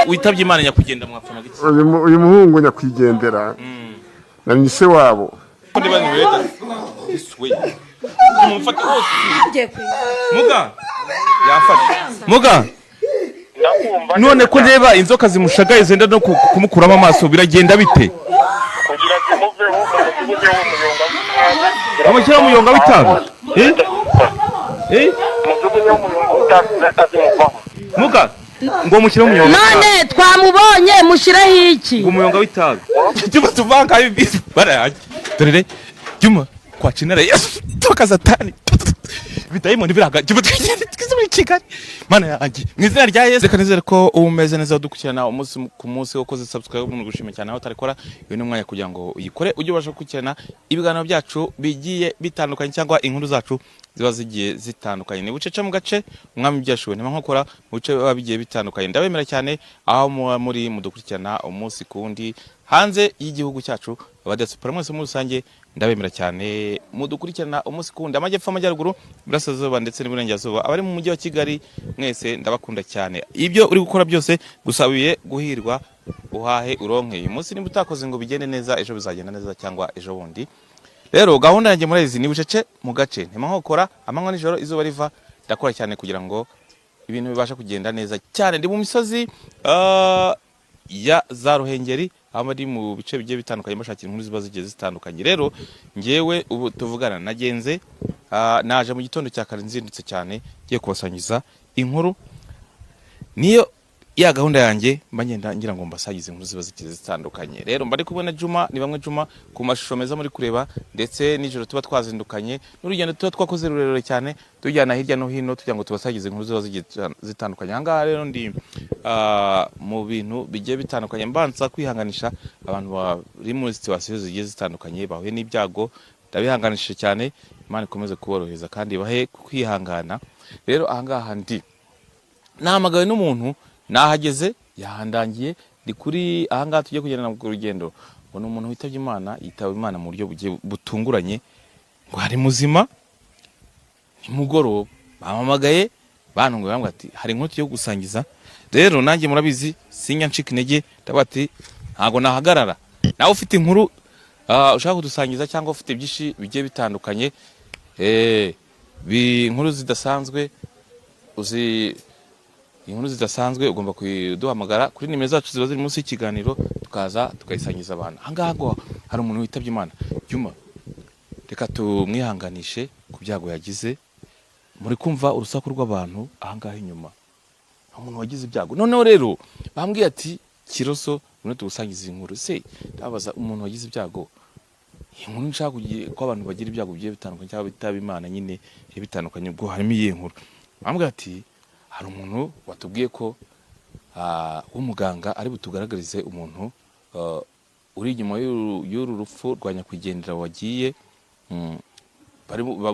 Witabye Imana nyakugenda mwapfanaga iki? Uyu muhungu nyakwigendera na ni se wabo. Mumufate hose muga yafashe muga. None ko ndeba inzoka zimushagaye zenda no kumukuramo amaso, biragenda bite? Kugira zimuveho, umujugunyeho umuyonga w'itabi. Bamushyiraho umuyonga w'itabi? Eh? Eh? Umujugunyeho umuyonga w'itabi, zihita zimuvaho. Muga, ngo mushyire umuyonga. None twamubonye, mushireho iki? Ngo umuyonga w'itabi. Juma, tuvanga ibi barayanjye. Dore Juma kwacinara Yesu toka Satani, bidayimoni biraga. Juma, twigende twize muri Kigali. Mana yanjye, mu izina rya Yesu, reka nizere ko uba umeze neza, udukurikirana umunsi ku munsi, ukoze subscribe, umuntu gushima cyane. Aho utarikora, uyu ni umwanya kugira ngo uyikore, ujye ubasha gukurikirana ibiganiro byacu bigiye bitandukanye cyangwa inkuru zacu ziba zigiye zitandukanye. Ni bucece mu gace umwami byashuwe ntima nkokora mu bice biba bigiye bitandukanye. Ndabemera cyane aho muba muri mudukurikirana umunsi ku wundi hanze y'igihugu cyacu, abadiaspora mwese muri rusange, ndabemera cyane mudukurikirana umunsi ku wundi, amajyepfo, amajyaruguru, iburasirazuba ndetse n'iburengerazuba, abari mu mujyi wa Kigali mwese ndabakunda cyane. Ibyo uri gukora byose, gusabiye guhirwa, uhahe uronke. Uyu munsi niba utakoze ngo bigende neza, ejo bizagenda neza cyangwa ejo bundi. Rero gahunda yanjye murayizi, ni bucece mu gace ntima nkokora, amanywa nijoro, izuba riva, ndakora cyane kugira ngo ibintu bibashe kugenda neza cyane. Ndi mu misozi ya za Ruhengeri, aho bari mu bice bigiye bitandukanye bashakira inkuru ziba zigiye zitandukanye. Rero ngewe ubu tuvugana nagenze, naje mu gitondo cya kare, nzindutse cyane, ngiye kubasangiza inkuru. Niyo ya gahunda yanjye, mba ngenda ngira ngo mbasangize inkuru ziba zigiye zitandukanye. Rero mba ndi kumwe na Juma, ni bamwe Juma ku mashusho meza muri kureba, ndetse nijoro tuba twazindukanye n'urugendo tuba twakoze rurerure cyane, tujyana hirya no hino tugira ngo tubasangize inkuru ziba zigiye zitandukanye. Aha ngaha rero ndi mu bintu bigiye bitandukanye, mbanza kwihanganisha abantu bari muri situation zigiye zitandukanye bahuye n'ibyago. Ndabihanganishije cyane, Imana ikomeze kuborohereza kandi bahe kwihangana. Rero aha ngaha ndi nahamagawe n'umuntu, nahageze yahandangiye, ndi kuri ahangaha tugiye kugendana ku rugendo, ngo ni umuntu witabye Imana, yitaba Imana mu buryo bugiye butunguranye, ngo hari muzima nimugoroba. Bampamagaye bantunguye, bambwira ati hari inkuru tugiye gusangiza. Rero nanjye murabizi sinya ncika intege, ndavuga ati ntabwo nahagarara. Nawe ufite inkuru ushaka kudusangiza cyangwa ufite byinshi bigiye bitandukanye, inkuru zidasanzwe, uzi inkuru zidasanzwe, ugomba kuduhamagara kuri nimero zacu ziba ziri munsi y'ikiganiro, tukaza tukayisangiza abantu. Ahangaha ngo hari umuntu witabye Imana. Juma, reka tumwihanganishe ku byago yagize. Muri kumva urusaku rw'abantu ahangaha inyuma, hari umuntu wagize ibyago. Noneho rero bambwiye ati Kiroso, ngwino tugusangize iyi nkuru. Se ndabaza, umuntu wagize ibyago, iyi nkuru nshaka ko abantu bagira ibyago bigiye bitandukanye cyangwa bitaba Imana nyine bigiye bitandukanye, ubwo harimo iyihe nkuru? Bambwiye ati hari umuntu watubwiye ko w'umuganga ari butugaragarize umuntu uri inyuma y'uru rupfu rwa nyakwigendera wagiye,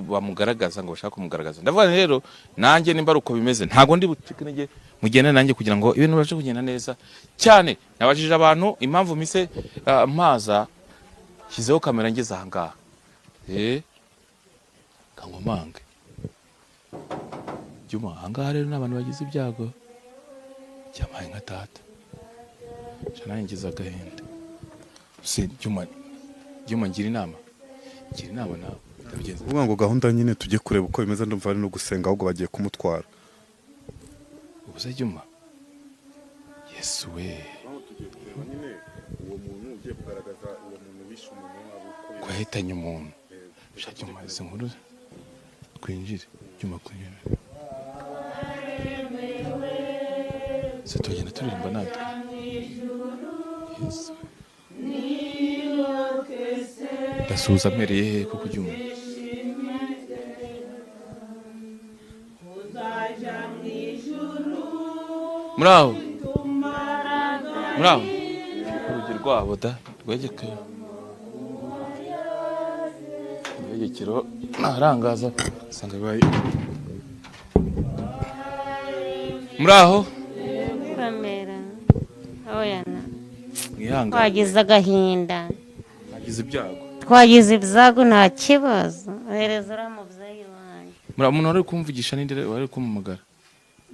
bamugaragaza, ngo bashaka kumugaragaza. Ndavuga nti rero nanjye nimba ari uko bimeze, ntabwo ndi bucike intege, mugende nanjye kugira ngo ibintu bibashe kugenda neza cyane. Nabajije abantu impamvu mise mpaza shyizeho kamera ngeze aha ngaha. Kangomange Juma, aha ngaha rero ni abantu bagize ibyago byamaye nka data. Sha nanjye ngize agahinda. Se Juma, Juma, ngira inama, ngira inama nawe, ndabigenza. Kuvuga ngo gahunda nyine tujye kureba uko bimeze, ndumva ari no gusenga, ahubwo bagiye kumutwara. Ubu se Juma, Yesu we! Uwo muntu ugiye kugaragaza, uwo muntu wishe umuntu wabo. Ko yahitanye umuntu. Sha Juma, izi nkuru twinjire. Juma, twinjire. Se tugenda turirimba natwe. Yesu, ndasuhuza mpereye he kuko Juma? Muraho, muraho. Urugi rwabo da rwegeke rwegekero narangaza usanga bibaye. Muraho. Karemera, oya na Mwihangane. Twagize agahinda. Mwagize ibyago. Twagize ibyago, nta kibazo. Ohereza uriya mubyeyi wanjye. Muri umuntu wari kumvugisha, ninde wari kumpamagara?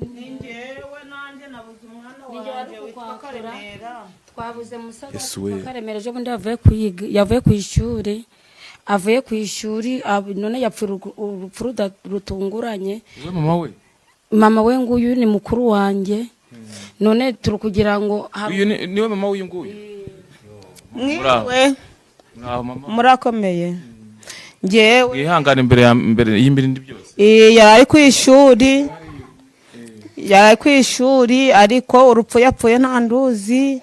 Njyewe nanjye nabuze umwana wanjye witwa Karemera. Twabuze musaza. Yesu we. Wa Karemera ejo bundi yavuye kuyiga, yavuye ku ishuri, avuye ku ishuri, none yapfuye urupfu rutunguranye. We mama we? Mama we nguyu ni mukuru wanjye. None turi kugira ngo Uyu niwe mama w'uyu nguyu? Mwiriwe. Muraho mama. Murakomeye? Njyewe Mwihangane imbere ya mbere y'imbere byose. Yari ari ku ishuri, yari ari ku ishuri, ariko urupfu yapfuye nta nduzi.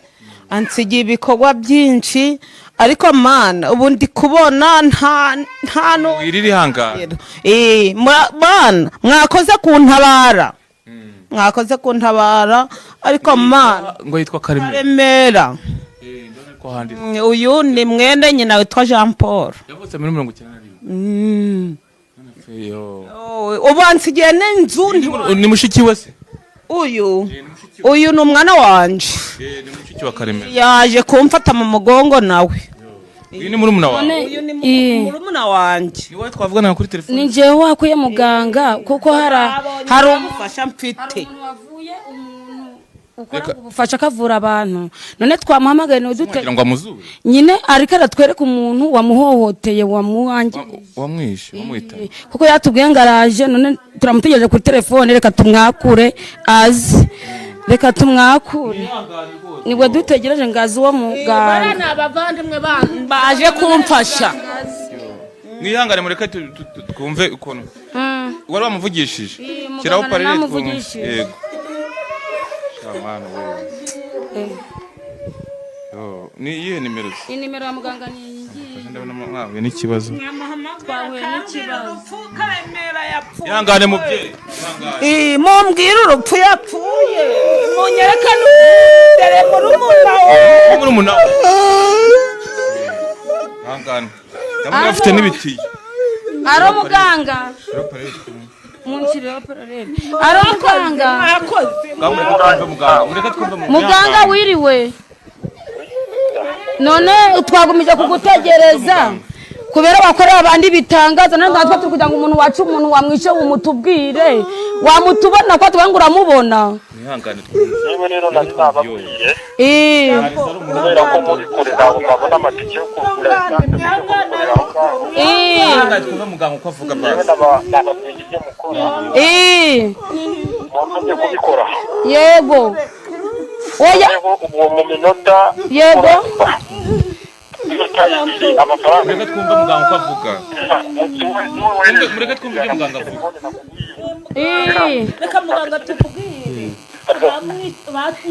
Ansigiye ibikorwa byinshi, ariko mana, ubu ndi kubona nta Wirira, ihangane. Mana, mwakoze kuntabara, mwakoze kuntabara, ariko mana. Ngo yitwa Karemera? Karemera. Ndabona ko handitse. Uyu ni mwene nyina witwa Jean Paul. Yavutse muri 91. Yo. Oh, ubu ansigiye n'inzu. Ni mushiki we se? Uyu ni umwana wanje. Ni mushiki wa Karemera. Yaje kumfata mu mugongo nawe. Uyu ni murumuna wawe? None Uyu ni murumuna wanje. Ni wowe twavugana kuri telefone? Ni njyewe wakuye muganga, kuko hari umufasha mfite. Umuntu wavuye, umuntu ukora ubufasha akavura abantu. None twamuhamagaye ni dute? Kugira ngo amuzure. Nyine ariko aratwereka umuntu wamuhohoteye, wamuwangiye. Wamwishe, wamwita. Kuko yatubwiye ngo araje, none turamutegereje kuri telefone. Reka tumwakure aze, reka tumwakure. Nibwo dutegereje ngo aze uwo muganga. Ni abavandimwe baje kumfasha. Mwihangane, mureke twumve ukuntu wari wamuvugishije. Muganga. Shyiraho parere twumve. Namuvugishije. Yego. Shamana we. Yo, ni iyihe nimero se? Iyi nimero ya muganga ni iyi ngiyi. Ndabona mwahuye n'ikibazo. Twahuye n'ikibazo. Karemera yapfuye. Ihangane mubyeyi. Mumbwire urupfu yapfuye, munyereke n'udere murumuna we. Murumuna we. Ihangane, ndabona afite n'ibitiyo. Ari umuganga munshyirireho paralele, ari umuganga. Mwakoze. Mureke twumve muganga, mureke twumve muganga. Muganga, wiriwe. None twagumije kugutegereza kubera wakorera abandi bitangaza. None natwe turi kugira ngo umuntu wacu, umuntu wamwishe, umutubwire wamutubona, ko tuvuga ngo uramubona. Mwihangane twumve. Yewe rero, nari nababwiye. Kubera ko muri kure, ntabwo mwabona amatike yo kugura esanse mujye kumukorera aho ngaho. Mwihangane twumve muganga uko avuga. Yewe, Basi. nababwiye ibyo mukora. Mwamaze kubikora? Yego, oya. Noneho ubu mu minota Yego. Iminota 2 amafaranga. Mureke twumve muganga uko avuga. Mureke twumve ibyo muganga avuga. Reka muganga tubwire.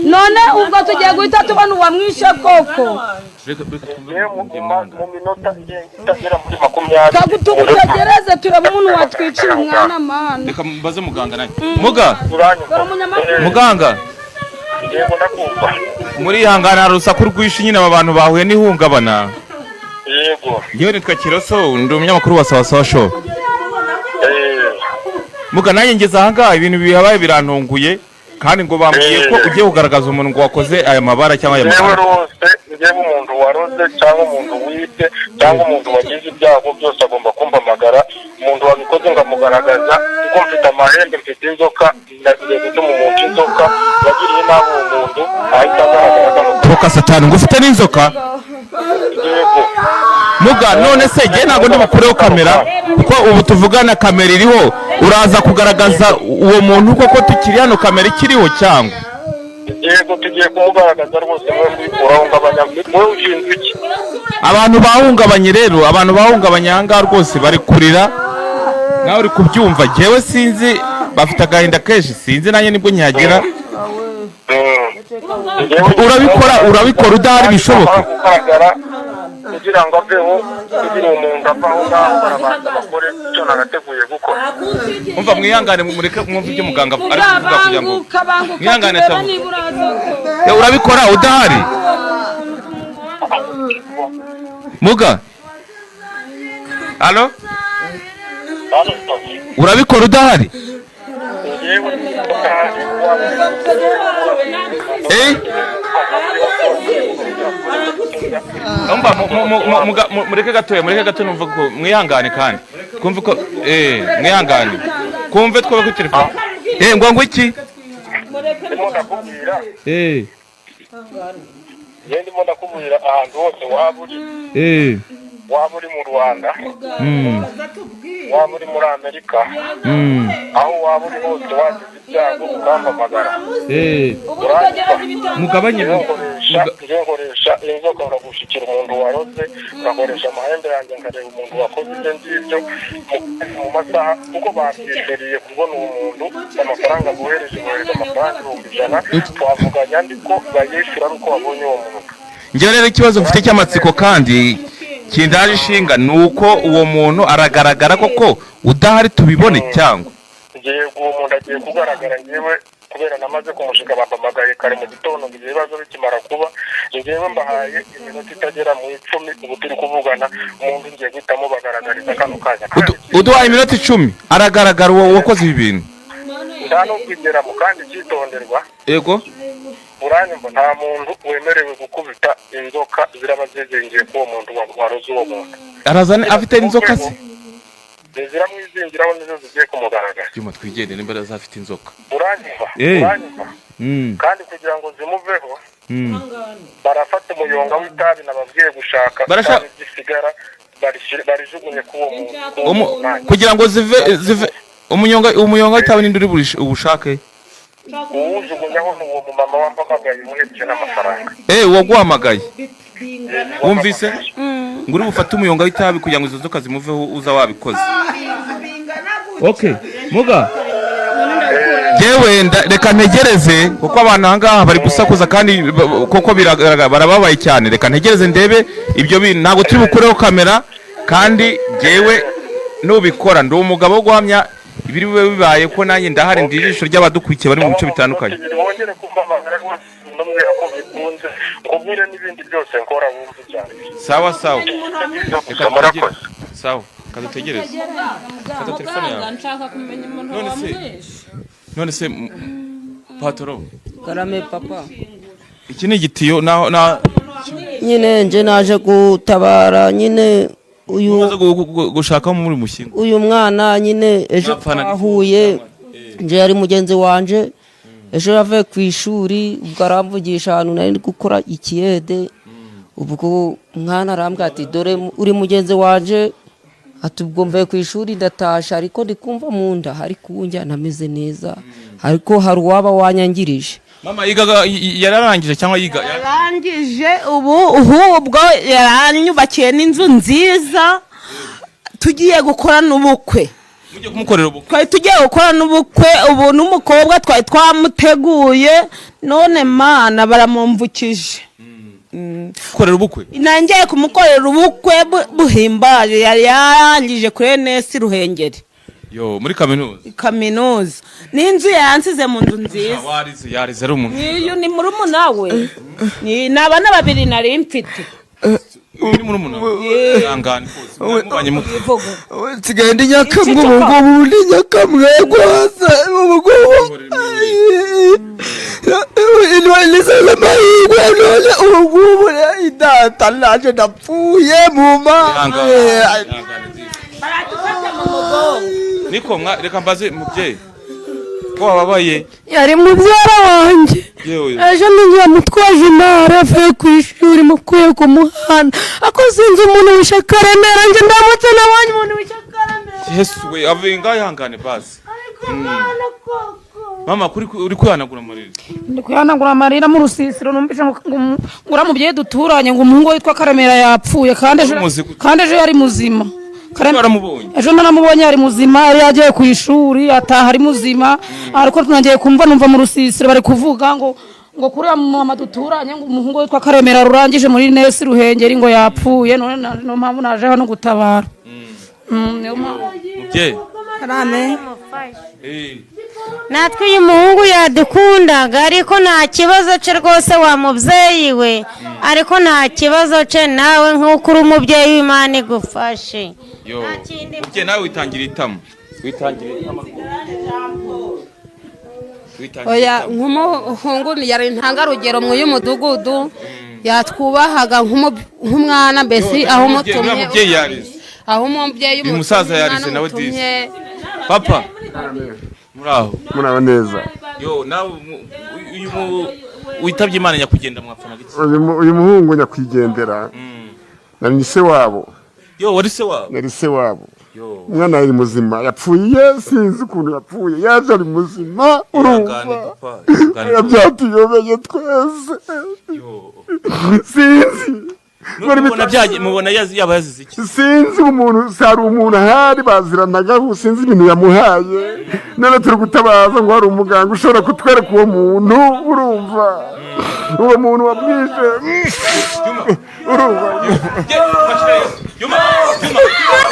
None ubwo tugiye guhita tubona uwamwishe koko? Reka twumve. Mu minota itagera muri 20. Kagutugutegereze turebe umuntu watwicira umwana, mana. Reka mbaze muganga nanjye. Muga. Uranyumva? Dore umunyamakuru. Muganga. Yego, ndakumva. Muri ihangane, hari urusaku rwinshi nyine, aba bantu bahuye n'ihungabana. Yego. Ngewe nitwa Kiroso, ndi umunyamakuru wa Sawa Sawa Show. Muga, nanjye ngeze ahangaha ibintu bihabaye birantunguye, kandi ngo bambwiye ko ugiye kugaragaza umuntu ngo wakoze aya mabara cyangwa aya Yewe, mabara. rwose njyewe umuntu waroze cyangwa umuntu wibye cyangwa umuntu wagize ibyago byose agomba kumpamagara, umuntu wabikoze ngamugaragaza, kuko mfite amahembe, mfite inzoka. Nagiye gutuma umuntu inzoka yagiriye nabi uwo muntu ahita agaragara kano. Toka satani, ngo ufite n'inzoka? Yego. Muga, none se njye ntabwo ndi bukureho kamera, kuko ubu tuvugana kamera iriho. Uraza kugaragaza uwo muntu koko tukiri hano kamera ikiriho cyangwa? Yego, tugiye kumugaragaza rwose. Mwe kubikuraho ngabanya, mwe ushinzwe iki? Abantu bahungabanye rero, abantu bahungabanye aha ngaha rwose bari kurira, nawe uri kubyumva. Njyewe sinzi, bafite agahinda kenshi, sinzi nanjye nibwo nkihagera. Urabikora udahari bishoboka? Kugaragara kugira ngo aveho, kugira uwo muntu ave aho ngaho, barabanza bakore icyo nagateguye gukora. Umva, mwihangane, mureke mwumve ibyo muganga ari Muga, kuvuga kugira ngo banguka, banguka. Mwihangane. Turebe Tabu. niba uraza ko Urabikora udahari, muga? Alo, urabikora udahari? Yewe. Eh? Umva, mureke gatoya, mureke gato, numva ko mwihangane, kandi twumve ko mwihangane, kumve twobe kuri telefone. Ngo iki? Ndimo ndakubwira. Njye ndimo ndakubwira, ahantu hose waba uri, waba uri mu Rwanda, waba uri muri Amerika, aho waba uri hose, wagize ibyago ukampamagara. Uranyumva? Mugabanye. Ngiye nkoresha inzoka, nkagushikira umuntu waroze, ngakoresha amahembe yanjye nkareba umuntu wakoze ibyo ngibyo mu masaha, kuko babyishyuriye kubona uwo muntu. Amafaranga bohereje, bohereje amafaranga 100,000. Twavuganye andi ko bayishyura ari uko babonye uwo muntu. Njyewe rero ikibazo mfite cy'amatsiko kandi kindaje ishinga ni uko uwo muntu aragaragara koko, udahari tubibone cyangwa? Ngiye, uwo muntu agiye kugaragara. Ngewe kubera namaze kumushinga, bampamagaye kare mu gitondo ngo ibyo bibazo bikimara kuba, ngewe mbahaye iminota itagera mu 10. Ubu turi kuvugana, umuntu ngiye guhitamo bagaragariza kano kanya. Uduhaye iminota 10, aragaragara uwo wakoze ibi bintu? Nta n'ubwigeramo, kandi icyitonderwa, Yego. uranyumva, nta muntu wemerewe gukubita inzoka ziraba zizingiye k'uwo muntu waroze uwo muntu. Arazana afite inzoka se? Ziramwizingiraho, nizo zigiye kumugaragara. Byuma, twigendere nimba azafite inzoka. Uranyumva? Uranyumva? Kandi kugira ngo zimuveho, barafata umuyonga w'itabi nababwiye gushaka, itabi gisigara barijugunye k'uwo muntu, k'uwo muntu. Kugira ngo zive umuyonga w'itabi, ninde uri ubushake? Uwujugunyaho ni uwo mumama wampamagaye umuhereje n'amafaranga. Uwaguhamagaye, wumvise ngo uri bufate umuyonga w'itabi kugira ngo izo nzoka zimuveho, uza wabikoze. Okay, muga jewe reka ntegereze, kuko abantu ahangaha bari gusakuza kandi koko biragaragara barababaye cyane. Reka ntegereze ndebe ibyo bintu, ntabwo turi bukureho kamera. Kandi jewe nubikora ndi umugabo wo guhamya ibiri bube bibaye, ko nanjye ndahari, ndi ijisho ry'abadukurikiye bari mu bice bitandukanye. Wongere kumpamagara rwose, ndamubwira ko bikunze, nkubwire n'ibindi byose nkora, wumve cyane. Sawa sawa, reka Murakoze. dutegereze. Sawa, reka dutegereze. Fata telefone yawe. Nshaka kumenya umuntu None se wamwishe. None se patoro? Karame papa. Iki ni igitiyo na Nyine nje naje gutabara nyine uyu umaze gushakamo muri mushyingo. Uyu mwana nyine ejo Mwapfana. twahuye, nje yari mugenzi wanje. Ejo yavuye ku ishuri, ubwo aramvugisha ahantu nari ndi gukora ikiyede. Ubwo umwana arambwira ati: "Dore uri mugenzi wanje." Ati: "Ubwo mvuye ku ishuri ndatasha, ariko ndi kumva mu nda hari kunjya, ntameze neza, ariko hari uwaba wanyangirije." Mama yigaga, yararangije cyangwa yiga? Yarangije ubu, ahubwo yaranyubakiye n'inzu nziza, tugiye gukora n'ubukwe. Mugiye kumukorera ubukwe? Twari tugiye gukora n'ubukwe ubu, n'umukobwa twari twamuteguye, none Mana baramumvukije. Gukorera ubukwe? Nangiye kumukorera ubukwe buhimbaje. Yari yarangije kuri ENS Ruhengeri. Yo, muri kaminuza? Kaminuza, n'inzu yansize mu nzu nziza. Warize, yarize, ari umuntu. Niyo ni murumuna we, ni abana babiri nari mfite. Ni murumuna we? Ihangane rwose, mwari mubanye mute? Nsigaye ndi nyakamwe ubu ngubu, ndi nyakamwe rwose ubu ngubu. Niseze amahirwe none ubu ngubu data naje ndapfuye mu ma Ihangane, ihangane nziza. Niko mwa, reka mbaze mubyeyi ko wababaye. Yari mubyara wanjye. Yewe. Ejo ninjira mutwaje intara avuye ku ishuri, mukuye ku muhanda, ako sinzi umuntu wishe Karemera. Njye ndamutse nabonye umuntu wishe Karemera. Yesu we, avuye ngaho. Ihangane basi. Mama, kuri uri kwihanagura amarira? Ndi kwihanagura amarira. Mu rusisiro numvise ngo uriya mubyeyi duturanye, ngo umuhungu we witwa Karemera yapfuye, kandi ejo Umuzi gute? Kandi ejo yari muzima. Waramubonye? Ejo naramubonye, yari muzima, yari yagiye ku ishuri ataha ari muzima. Ariko nagiye kumva numva mu rusisiro bari kuvuga ngo kuri uriya mama duturanye, ngo umuhungu witwa Karemera rurangije muri ENS Ruhengeri ngo yapfuye. None niyo mpamvu naje hano gutabara. Niyo mpamvu. Mubyeyi. Karame. Natwe uyu muhungu yadukundaga, ariko nta kibazo cye rwose wa mubyeyi we, ariko nta kibazo cye. Nawe nk'uko uri umubyeyi w'Imana igufashe. Yo, mubyeyi, nawe witangira itama, witangira itama rwose. Oya, nk'umuhungu yari intangarugero mu y'umudugudu, yatwubahaga nk'umwana mbese, aho Uriya umutumye, mubyeyi yarize. aho umubyeyi Uyu musaza umutumye, yarize umwana nawe disi. umutumye. Papa, muraho? Muraho neza. Yo, nawe uyu witabye Imana nyakugenda mwapfana giki? Uyu muhungu nyakwigendera nari se wabo. Yo, wari se wabo? Nari se wabo. Yo. Umwana yari muzima, yapfuye sinzi ukuntu yapfuye, yaje ari muzima, urumva? Ihangane, papa, ihangane. Byatuyobeye twese, sinzi. Mubona yaba yazize iki? Sinzi umuntu, hari umuntu ahari baziranaga, sinzi ibintu yamuhaye. None turi gutabaza ngo hari umuganga ushobora kutwereka uwo muntu, urumva, uwo muntu wamwishe, urumva? Juma, Juma.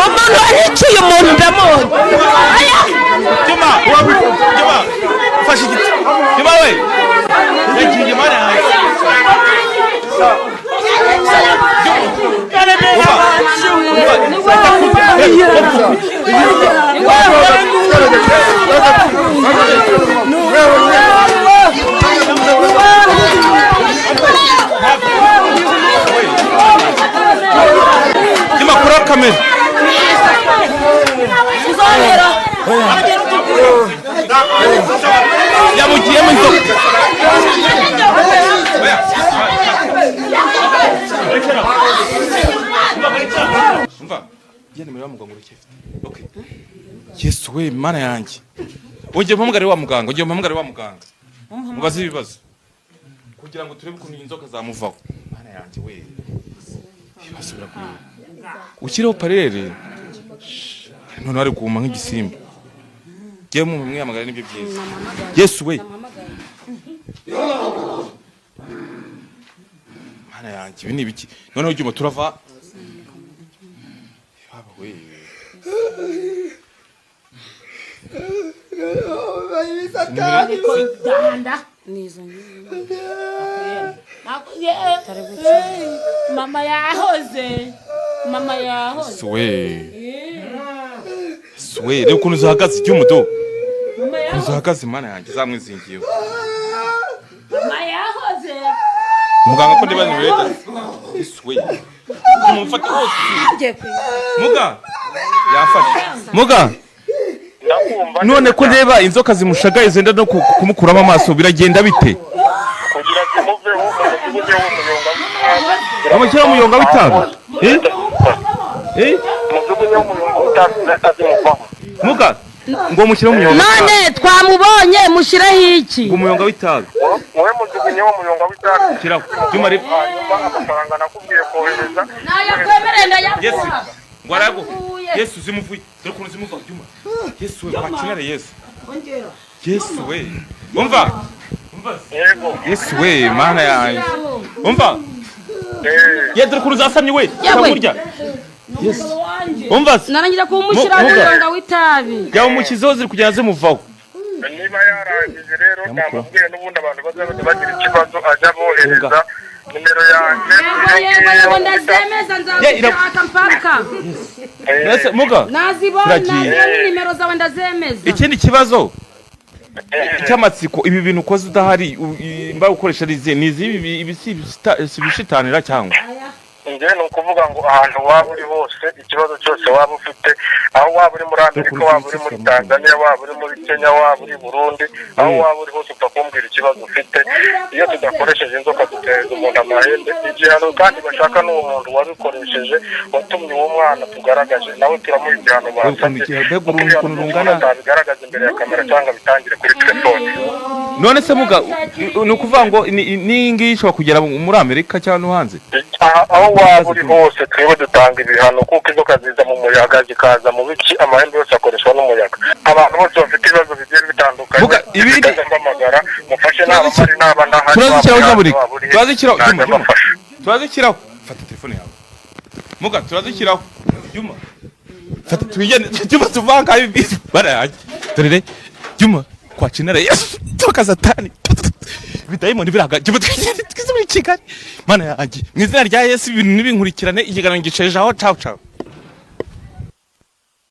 Umuntu wahiciye umuntu ndamubona. Juma, Juma, fashe igiti. Juma we. Yagiye, Mana yanjye. Juma, kura kamera. Yamugiyemo inzoka. Umva, ya nimero ya muganga uracyafite? Okay. Yesu we, Mana yanjye. Ongera umpamagare wa muganga, ongera umpamagare wa muganga. Mubaze ibibazo. Kugira ngo turebe ukuntu iyi nzoka zamuvaho. Mana yanjye we. Ibibazo biragoye. Ushyireho parere. None ari guhuma nk'igisimba. Jyewe mu mwamagare nibyo byiza. Yesu we. Mana yanjye, ibi ni ibiki? Noneho ujya turava. Baba we. Mama yahoze, mama yahoze. Yesu we. Yesu we, reba ukuntu zihagaze icyumudo. Ukuntu zihagaze, Mana yanjye, zamwizingiyeho. Mama yahoze. Muganga ko ndeba nimero ye. Yesu we. Mumufate hose. Muga. Yafashe. Muga. Ndakumva. None ko ndeba inzoka zimushagaye zenda no kumukuramo amaso, biragenda bite? Kugira zimuveho, umujugunyeho umuyonga w'itabi. Bamushyiraho umuyonga w'itabi? Eh? Eh? Umujugunyeho umuyonga w'itabi, zihita zimuvaho. Muga, ngo mushyire umuyonga. None twamubonye, mushireho iki? Ngo umuyonga w'itabi. Wowe mujugunyeho umuyonga w'itabi. Shyiraho. Juma reba. Hanyuma amafaranga nakubwiye kohereza. Nayakwemereye, ndayaguha. Yesu. Ngo arago. Yesu zimuvuye. Dore ukuntu zimuva, Juma. Yesu we, wakinare Yesu. Yesu we. Umva. Umva. Yego. Yesu we, Mana yanjye. Umva. Eh. Ye, dore ukuntu zasamye we. Yewe. Kurya. Yesu. Umva se. Narangira kumushyiraho Muga. umuyonga w'itabi. Yamushyizeho, ziri kugenda zimuvaho. Niba yarangije rero, namubwiye n'ubundi abantu bazaba bagira ikibazo ajya abohereza nimero yanjye. Yego, yego, yego, ndazemeza, nzagushaka mpaka. Mbese muga. Nazibona. Turagiye. Niyo nimero zawe ndazemeza. Ikindi kibazo cy'amatsiko, ibi bintu ukoze udahari, mba ukoresha ari izihe? Ni izihe? Ibi si ibishitanira cyangwa? Njye ni ukuvuga ngo ahantu waba uri hose, ikibazo cyose waba ufite, aho waba uri muri Amerika, waba uri muri Tanzania, waba uri muri Kenya, waba uri Burundi, aho waba uri hose, upfa kumbwira ikibazo ufite. Iyo tudakoresheje inzoka duteza umuntu amahembe, igihano kandi bashaka n'uwo muntu wabikoresheje, watumye uwo mwana tugaragaje, nawe turamuha igihano basabye. Mbega uruntu ukuntu rungana. Atabigaragaza imbere ya kamera cyangwa abitangire kuri telefone. None se muga, ni ukuvuga ngo n'iyi ngiyi ishobora kugera muri Amerika cyangwa no hanze? Aha, aho waba uri hose, twebwe dutanga ibihano, kuko inzoka ziza mu muyaga, zikaza mu biki, amahembe yose akoreshwa n'umuyaga. Abantu bose bafite ibibazo bigiye bitandukanye, Vuga, ibindi- mpamagara mufashe, naba mpari naba ntahari. Turazishyiraho. Waba Nyabuneka. waba uri he, Turazishyiraho. najya Juma, Juma. mbafasha. Turazishyiraho. Fata telefone yawe, muga, turazishyiraho. Juma, fata twigende. Juma, tuvanga ibi barayanjye. Dore Juma, kwa Yesu toka Satani, ibidayimoni biraga. Juma, twigende, twize muri Kigali. Mana yanjye, mu izina rya Yesu, ibintu ntibinkurikirane. Ikiganiro ngicejeho. Ciao ciao.